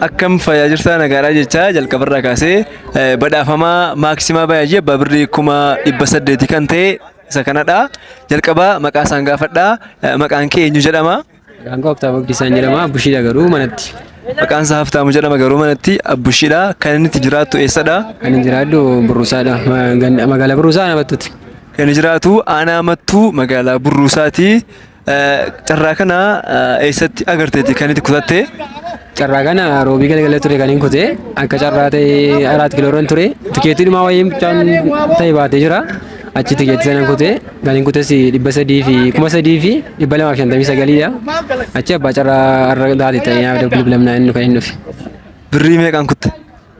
Akkam fayyaa jirtaa nagaadhaa jechaa jalqabarraa kaasee badhaafamaa maaksimaa bayaajii abbaa birrii 800,000 kan ta'e isa kanadha. Jalqabaa maqaa isaan gaafadhaa. Maqaan kee eenyu jedhama? Maqaan koo Habtaamuu Abdiisaan jedhama. Abbushiidha garuu manatti. Maqaan isaa Habtaamuu jedhama garuu manatti Abbushiidha. Kan inni itti jiraattu eessadha? Kan inni jiraadhu Burruusaadha. Magaalaa Burruusaa aanaa Mattuuti. Kan inni jiraatu aanaa Mattuu magaalaa Burruusaati. Carraa kana eessatti agarteeti kan itti kutatte? Carraa kana roobii galgala ture kan hin kute. Akka carraa ta'e araat kiloorran ture. Tikeetii dhumaa wayii mucaan ta'e baatee jira. Achi tikeetii sana kute. Kan hin kutes 300 fi 3259dha. Achi abbaa carraa har'a taate ta'ee naaf bilbilamnaa inni kan hin dhufe. Birrii meeqaan kutte?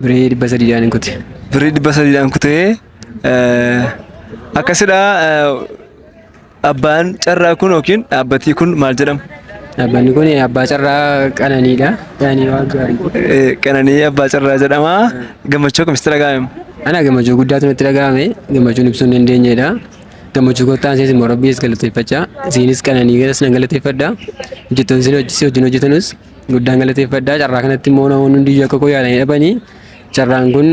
Birrii 300dhaan hin kute. Birrii 300dhaan kutee akkasidha. Abbaan carraa kun yookiin dhaabbatii kun maal jedhama? Dhaabbanni kun abbaa carraa Qananiidha. Qananii waan gaarii. Qananii abbaa carraa jedhama. Gammachuu akkamitti sitti dhaga'ame? Ana gammachuu guddaatu natti dhaga'ame. Gammachuun ibsuu hin dandeenyedha. Gammachuu kottaan sees immoo Rabbiis galateeffachaa. Isiinis Qananii galas nan galateeffadha. Hojjettoonni isin si wajjin hojjetanus guddaan galateeffadha. Carraa kanatti immoo namoonni hundiyyuu akka koo yaalanii dhabanii carraan kun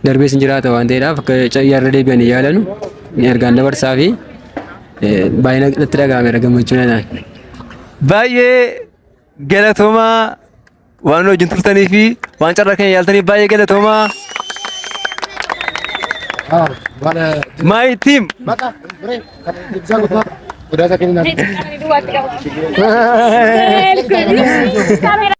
darbees hin jiraata waan ta'eedhaaf akka irra deebi'anii yaalanu ergaan dabarsaa fi baay'ee natti dhaga'ameera gammachuun anaan. Baay'ee galatoomaa waan nu wajjin turtanii fi waan carraa keenya yaaltaniif baay'ee galatoomaa. My team. Kamera.